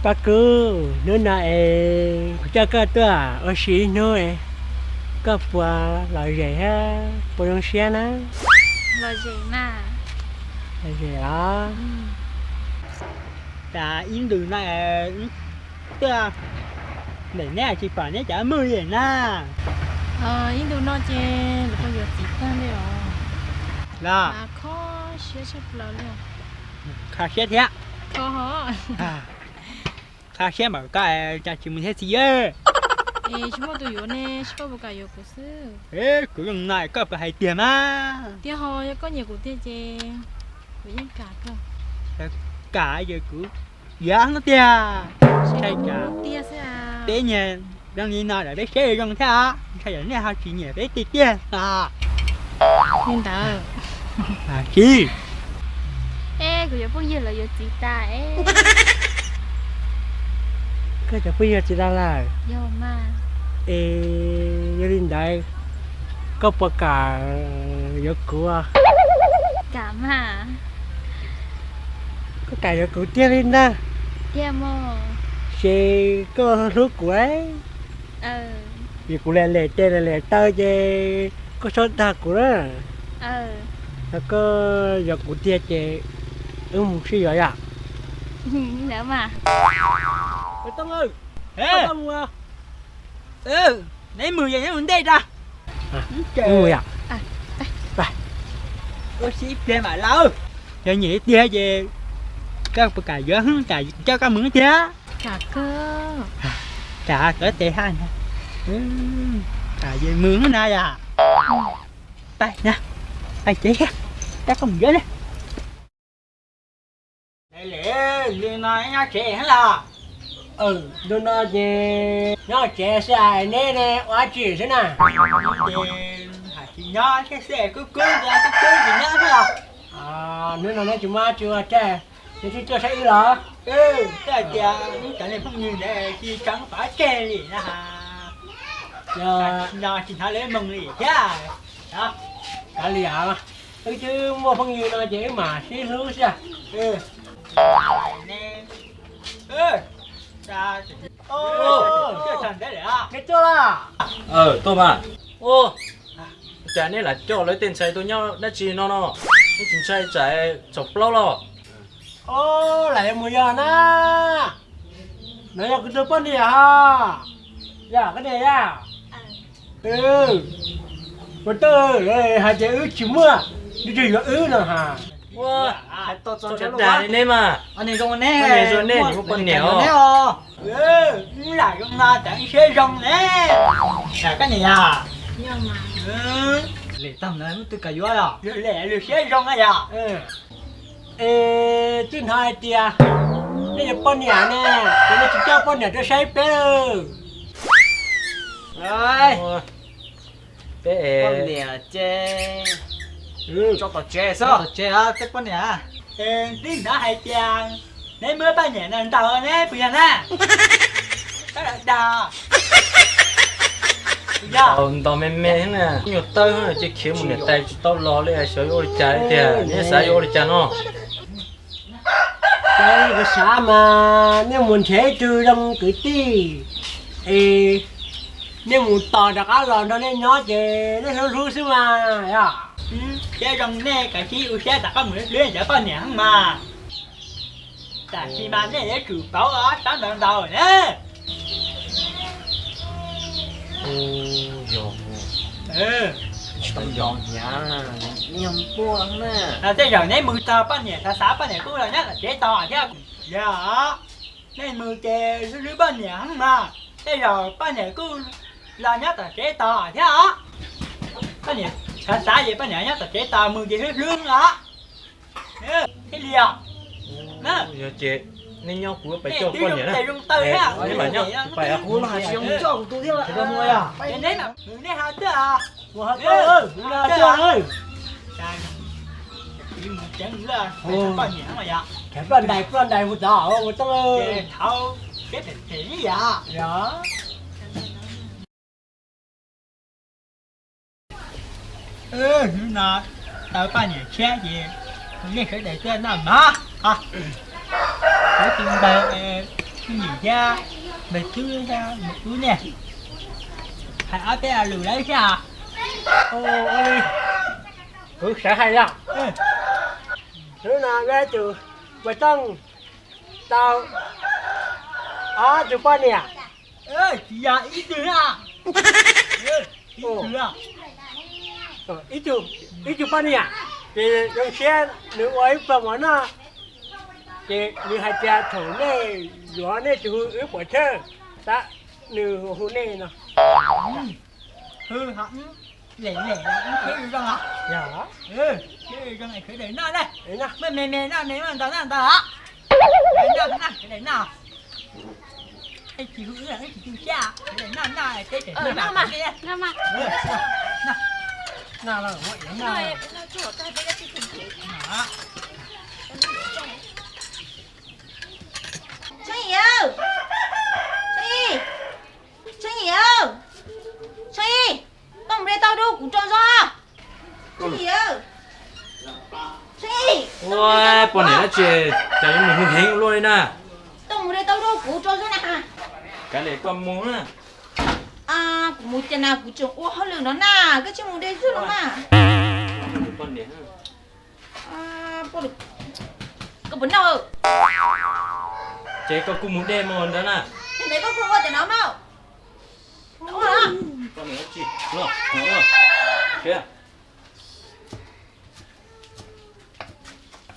Paj Kub, hnub no es kuv coj koj tuaj ua si ib hnub, koj puas lom zem thiab puas zoo siab na? Lom zem mas. Lom zem los? Cas ib ntus no tuaj, ntawm neb tsis pom neb cov muj li na. Ib ntus no ces lawv yuav txiv tag li os. Los? Kho siab tshaj plaws li. Kho siab thiab. Kho ho. Kho siab npaum koj cas tsis mus thiab txiv yawg? Es tsis muaj tus yuav ne, tsis, koj puas kam yuav kuv xwb. Kuv zoo no koj puas hais tiag mas? Tiag ho, yog koj nyiam kuv tiag ces kuv yeej kam koj. Kam ces kuv yuav no tiag. Ntshai cas tiag xwb. Peb niag zoo li no lawm peb siab zoo thiab os, ntshai yog nej ho tsis nyiam peb tiag tiag os. Li ntawd. Tsis. Es kuv cov phooj ywg lawv yuav txiv tas es. Koj cov phooj ywg txiv tas lawm? Yog mas. Es yog li ntawd koj puas kam yuav kuv? Kam mas. Koj kam yuav kuv tiag li ntag? Tiag mas. Ces koj hlub kuv, vim kuv lem lem tes lem lem taw ces koj txhob dag kuv na. Yog koj yuav kuv tiag ces wb mus sib yuav yom. Li ntawd mas. Neb mus ces neb mus ntej ra. Mus yom. Ua si ib pliag mam los. Yog nyiam tiag ces koj puas kam yuav, kam coj koj mus tiag? Kam kawg. Kam kawg tes haj. Kam ces mus na yom. Pais na, pais tsev thiab, coj koj mus yuav na. Li no nyob tsev heev los? Ntu no ces nyob tsev xwb, neb ne ua dab tsi xwb na? Ces hais tsis nyob thiab xwb, kub kub kub kub tsis nyob xwb los? Hnub no neb tsis muaj dab tsi ua ces neb thiaj tuaj saib wb los? Twb hais tias wb cov niag phooj ywg ntawd tsis txhob pov tseg li na. No tsis hnov lawv moo li thiab. Kav liam, wb twb muaj phooj ywg no ces wb mam sib hlub xwb. Neb tuaj los? Tuaj mas. Cas neb lam coj lawv tej ntxhais tuaj nyob dab tsi no no? Neb tsis ntshai tsam txhaum plaub los? Lam yuav mus yog na. No yog kuv tus poj niam ho. Yog koj niam yog? Ua tau hais tias wb tsis muaj, neb tsis yuav wb no ha. Ua, txog dag li neb mas. Poj niam zoo nej, muaj poj niam os. Lam zoo no tas siab zoo ne. Koj niam yog? Lem tag lawm twb kam yuav los? Lem lwm siab zoo na yog? Es twb hnov hais tias nej yuav poj niam ne, es nej tsis coj poj niam tuaj saib peb? Peb poj niam ces tso tom tsev xwb. Tom tsev peb poj niam. Twb hnov hais tias neb muab poj niam no ntaus ne puas yog na? Ntaus me me na, nyuag tawb ces khiav mus niam tais tsis tau los li, xyov yuav ua li cas tiag, neb xav yuav ua li cas no? Kuv xav mas nej mus nrhiav ib tug zoo kwv tij es nej mus tos rov qab los nrog nej nyob ces nej hlub hlub xwb mas yog. Siab zoo nej kav tsij ua siab rov qab mus hlub cov poj niam mas. Tam sim mas nej yuav tsum paub ob sab ntaus ntaus na. Tsis tau ntaus hniav, nyiag npuaj na. Tej zaum neb mus txog poj niam xav xav poj niam kuj los nyob tom tsev tos thiab. Yog nej mus ces hlub hlub poj niam heev mas, tej zaum poj niam kuj los nyob tom tsev tos thiab os. Poj niam xav xav ces poj niam nyob tom tsev tos, mus ces hlub hlub os. Thiaj li os. Yog ces nej nyob kuv pais coj poj niam na. Neb mam nyob, kuv pais os. Kuv los hais tsis zoo coj kuv tus thiab lawm. Neb ho tuaj. Poj niam ploj ntais ploj ntais mus tod mus tod. Thov peb phem phem ib yam. Hnub no tau poj niam tshiab ces nej sawv daws tuaj noj mov. Kuv tus npawg Nim thiab, me tub thiab me tub ne, hais ob peb lo lus lawm thiab. Ua li, kuv sawv hais yog, hnub no wb tus Pov Tooj tau ob tug poj niam. Tsis yog ib tug, ib tug, ib tug poj niam, ces zoo siab nws ua ib pluag mov noj. Ces nws hais tias thaum nej yuav nej tsis hu wb puas chawj, tab nws hu nej no. Hu, lem lem, zoo zoo, zoo khwv daim noj na. Me me me noj me ntau noj ntau os. Noj noj khwv daim noj. Tsis hu wb, wb tsis tu siab, khwv daim noj noj teb tseem noj mas. Noj mas. Noj los ua iav noj. Tsheej Yim, Tsheej Yim, Tsheej Yim, Tsheej Yim, koj mus de tau rau kuv tso zog. Tsheej Yim, Tsheej Yim, ua poj niam dab tsi cas yuav mus hu heev ua luaj li na. Koj mus de tau rau kuv tso zog na. Kav liam koj mus na. Kuv mus cas na, kuv tseem ua hauj lwm no na, koj tsis mus de zog los mas. Koj puas noj? Ces koj kuj mus de mus ntawd na. Ntawd koj ua cov no mas.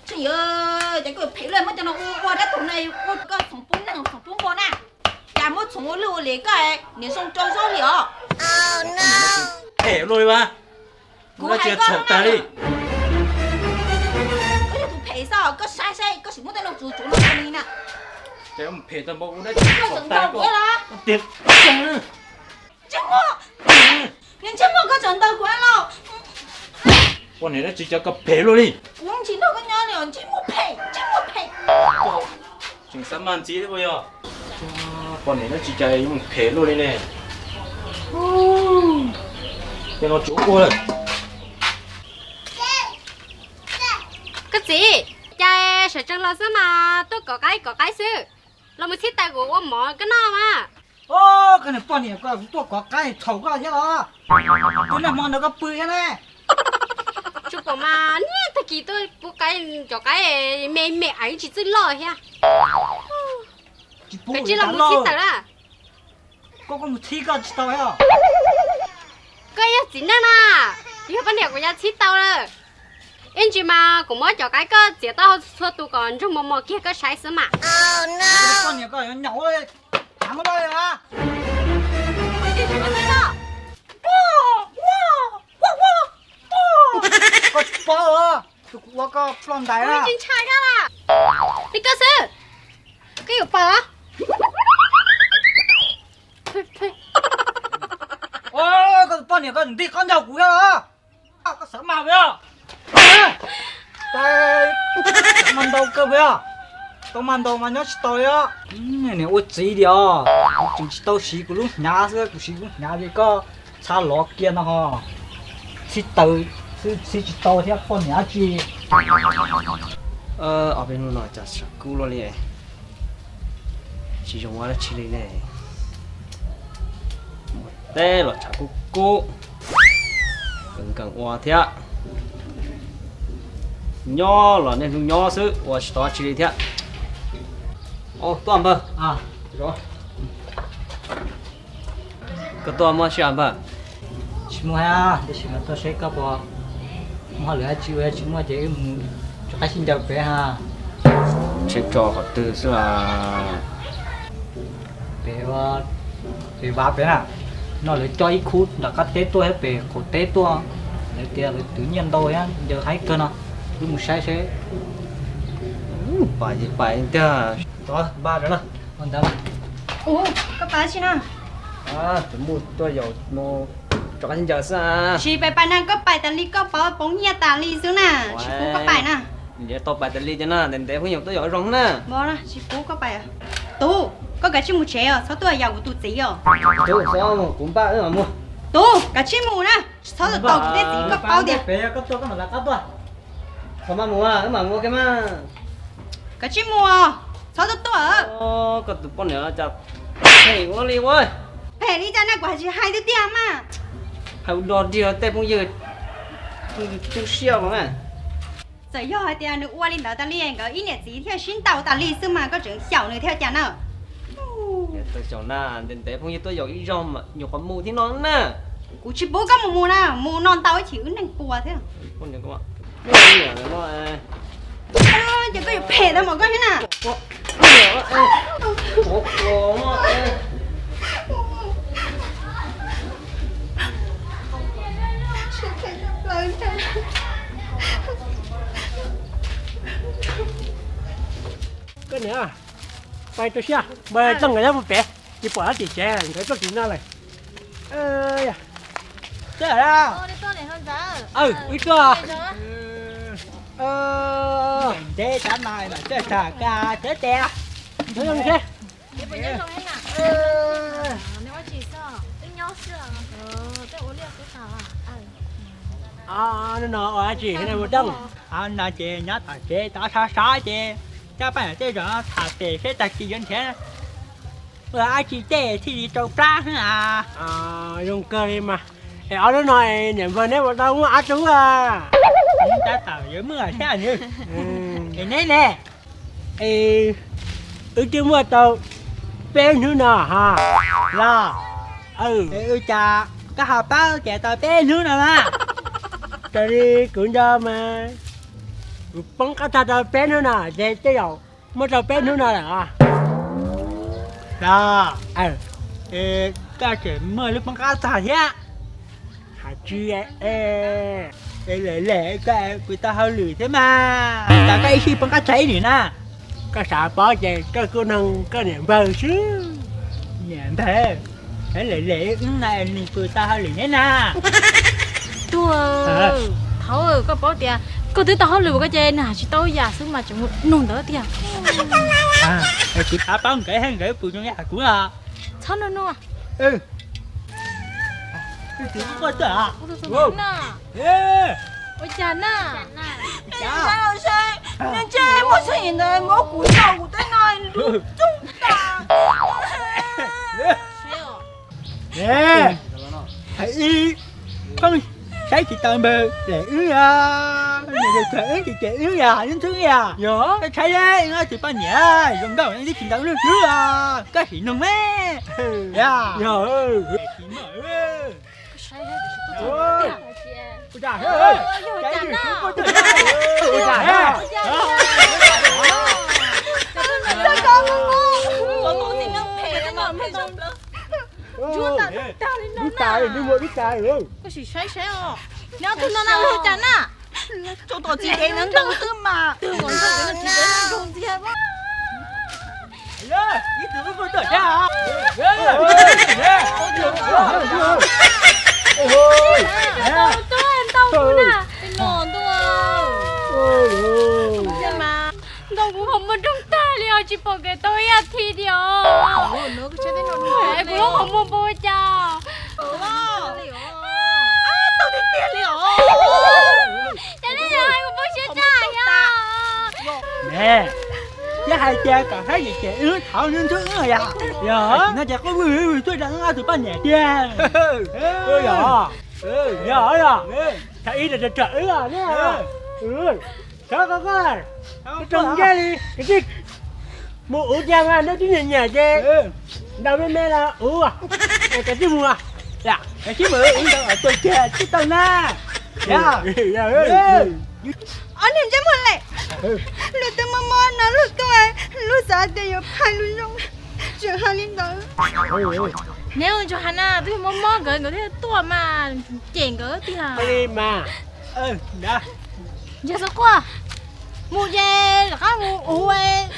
Tsheej Yim, ces koj phem lawm, muab cov no ua ua dab tug na, ua koj txhoov pub neeg txhoov pub npua na. Cas muab txhoov ua lwj ua liam koj, niam zoo rau zaub li os. Phem luaj li mas. Kuv hais koj txhaum tag li. Koj yog tus phem xwb, koj saib saib koj sim muab tej no tsuav tsuav no li na. Ces phem tag npaum ua dab tsi txhaum tag li koj. Ntsej muag, ntsej muag koj tseem ntaus kuv los. Poj niam dab tsi cas koj phem luaj li. Kuv tsis nrog koj nyob li os, ntsej muag phem, ntsej muag phem. Tseem xav maj ntxiv thiab puas yog? Poj niam dab tsi cas yuav mus phem luaj li ne. Tej no tsuav ua lawm. Koj txiv, cas sawv tsees los xwb mas tuaj kov qaib kov qaib xwb, los mus txhib taws kuv ua mov koj noj mas. Koj niag poj niam ko, kuv tuaj kov qaib txhaum koj thiab los? Tus nag hmo ntawd koj pw thiab ne. Tsis pom mas niaj tag kis tuaj pub qaib, cov qaib me me aiv tsis txawj loj thiab. Tsis pub, tsis los mus txhib taws na. Koj, koj mus txhib koj tsis tau thiab. Koj yog txiv neej na, yog poj niam kuv yuav txhib tau lawm. Ib ntsis mas kuv muab cov qaib koj txiav taub hau txhua tus kom ntsoog mos mos kiag koj saib xwb mas. Koj niam koj yuav nyaum, haav muab loj li as. Koj tsis paub, tus kuv ua koj ploj ntais na. Li koj xwb, koj yuav paub. Koj tus poj niam koj ntij qab ncaug kuv thiab los? Koj xav mas puas yog? Xav mas ntau kawg puas yog? Tau mas ntau mas nyob tsis tau li os. Niam ua txiv tiag, kuv tseem tsis tau siv kuv lub hnyav xwb, kuv siv lub hnyav li koj txha lov kiag no ho. Txhib taws xwb txhib tsis tau thiab poj niam dab tsi. Ob peb hnub no cas tshav kub luaj li, tsis zoo ua dab tsi li ne. Mus teb los tshav kub kub, nkees nkees ua thiab. Nyob los niaj hnub nyob xwb ua tsis tau dab tsi li thiab. Tuaj npawg. Koj tuaj muaj sij hawm npawg? Tsis muaj thiab, tab sis mas tuaj saib koj puas muaj hauj lwm dab tsi ua, tsis muaj ces wb mus rov qab sib ncaws pem ha. Tsheb tso qhov twg xwb las? Pem, pem vaj pem na. No lawv coj ib khub nram qab teb tuaj thiab pem qaum teb tuaj, lawv tias lawv twv nyiaj ntau thiab ncaws haib kawg no. Wb mus saib seb. Pais ces pais tiag. Tod npaj rau na. Ntawd, koj pais tsi na? Tus muj tuaj yaum no, rov qab sib ncaws xwb. Tsis pais pais na, koj pais tas li koj pov poob nyiaj tas li xwb na, tsis pub koj pais na. Tau pais tas li tiag na, ntev ntev phooj ywg tuaj yaum zoo na. Tsis pub koj pais. Tub, koj kav tsij mus tsev os, txhob tuaj yaum kuv tus txiv os. Tub, kuv npaj wb mam mus. Tub, kav tsij mus na, txhob tuaj tos kuv tej txiv, koj paub tias. Txhob mas mus, wb mam mus ua ke mas. Kav tsij mus, txhob tuaj tuaj. Koj tus poj niam cas phem ua li ua. Phem li cas na, kuv hais tsis hais tiag tiag mas. Hais ua dog dig tej phooj ywg, phooj ywg tu siab los na. Txawm yog hais tias nws ua li ntawd tas li nkawd ib niam txiv thiaj sib ntaus tas li xwb mas koj tseem xyaum nws thiab cas na. Xyaum na, ntev ntev phooj ywg tuaj yaum ib zaug mas nyuam qhuav mus thiab no na. Kuv tsis pub koj mus mus na, mus no ntau ib chim wb neeg puas thiab. Ces koj yuav phem tau mas koj thiab na. Koj niam, pais rau siab npawg Tooj nkawd nyob puag pem, tsis pom dab tsi tsev nkawd tuaj tim no lawm. Twb, wb tuaj. Ntev tsav mas mas txawj tham koj tsev tes. Hnub no ua dab tsi ua Tooj? No ces nyob tom tsev tod sov sov ces coj poj niam tej zaum tham pem seb tag kis yuav nrhiav ua dab tsi tej thiaj li rau plab xwb na. Zoo kawg li mas. Es ob hnub no niam npawg neb puas tau muaj dab tsi a? Tab tom yuav muaj thiab nws. Es neb ne? Es wb twb muaj tau peb hnub no ha. Los, cas koj ho paub tias tau peb hnub no na? Raws li kuv nco mas kuv poob qab txag tau peb hnub no ces tej zaum muaj tau peb hnub no lawm. Los, koj tseem muaj lub poob qab txag thiab. Hais tsis, es lawm lawm koj kuv tau hauj lwm thiab mas, cas koj ib sij poob qab txag ib nim na. Koj xav paub ces koj kuj noog koj niam npawg xwb. Niam npawg, lawm lawm wb na, nws puas tau hauj lwm thiab na? Tuag, thaud koj paub tias koj twb tau hauj lwm koj ces nws hais tsis tau yam xwb mas tseem mus nug ntawd tiag. Kuv xav paub nkawd thiab nkawd puas zoo yam kuv os. Txhob nug nug. Ua cas na? Ntshe muaj txheej ntawd muab kuv tau kuv tej no lub rooj tag. Hais ib pheej saib tsis taus npawg lawm wb, nws txawm wb ces ces wb yam ib ntxwb yam. Yog koj saib tus poj niam zoo nkauj twb tsis ntaus lub hlwb os, koj sim noog me. Yog, koj sim saib saib os, nyob tus no na ua cas na. Tso tom txiv dev ntawd ntoo xwb mas. Ntoo kuv ho muaj rooj tag li os, tsis pom kev tau ib yam thi li os. Kuv lub qhov muag npau cas. Cas nej yog hais kuv poob siab tag yog? Thiab hais tias kom saib ces ces wb thov nws nrog wb yom. Yog no ces qub vwg tuaj rau wb ob tug poj niam tiag. Yog, yog, yog. Thov ib tug rau wb os. Thov koj, koj rau ncej li, koj tij mus uv tiag mas neb twb nyiam nyiam ces ntaus me me los uv, koj tij mus. Koj tij mus uv ntawd tuaj kiag tsis tau na. Ob niag ntsej muag lem, luag twb mob mob no luag tuaj, luag xav tias yuav phais lus zoo, tseem hais li ntawd. Neb ua tsuas hais na, twb mob mob nkawd nkawd thiaj tuaj mas, cem nkawd tiag. Mas ntsia xov quaj, mus ces rov qab mus uv,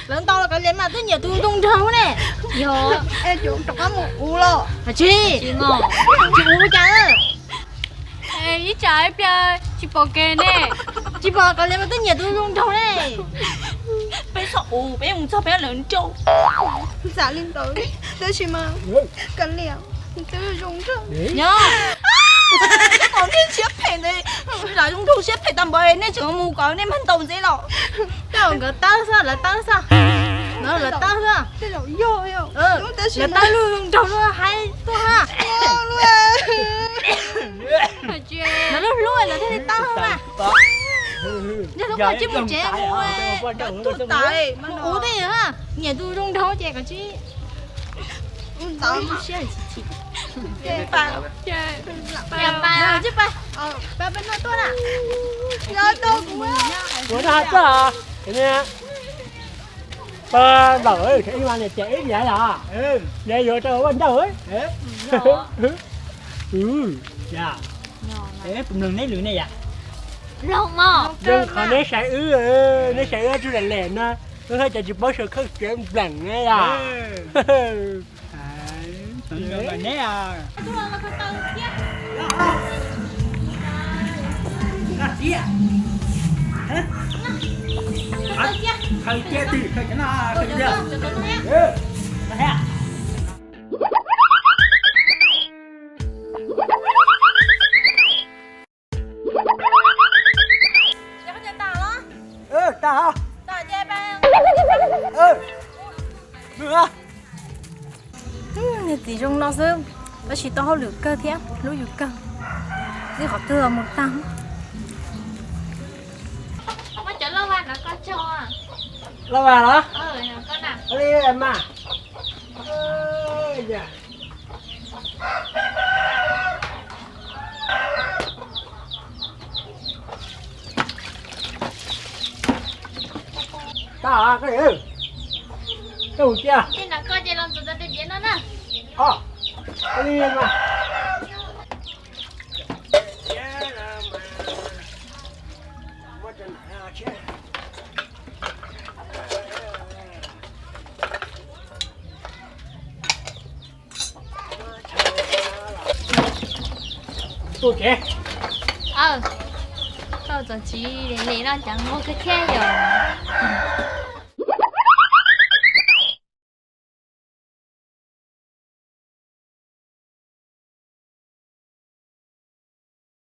lawv ntaus los kav liam mas twb nyiam tus zoo nraug ne. Yog, rov qab mus uv los tsis, tsis uv cas. Ib tsam ib pliag tsis pom kev ne. Tsis pom kav liam mas twb nyiam tus zoo nraug ne. Peb txhob uv, peb mus txog peb lawv nrauj. Txawm li ntawd tab sis mas kav liam twb zoo nraug. Nyob, kom nej siab phem ntawd, zoo nraug siab phem tag npaum nej tseem mus kom nej mag ntaus ntxiv los. Koj nkawd tawb xwb, lawv tawb xwb. No lawv tau hwb. Lawv tau lug nraug lug hais tuaj ha. Lawv lub hlub lawv thiaj li tau hwb mas. Yog lub koj tsis mus tsev mus, mus ua tej ha, nyiam tus zoo nraug ces koj tsis. Ua dab tsi tuaj? Pab ntawm ib mas niam tias ib yam los, yog yuav rau ua ncauj. Mloog neb lus ne yom. Zoo qhov neb saib wb, neb saib wb tsuj lem lem no, wb haj cov tsis paub sawv khawj tsev npleem ne yom. Niag txiv zoo no xwb, tab sis tau hauj lwm kawg thiab hlub yus kawg. Txij qhov twg los mus tag. Muab cov lauj vas no koj tso. Lauj vas los? Li mas. Tag koj, koj cia. Ces no koj ces los ntxuav tau tej diav no na. Li mas. Tuaj tsev. Aw, koj txom txiv li no cas nquag kawg thiab yom.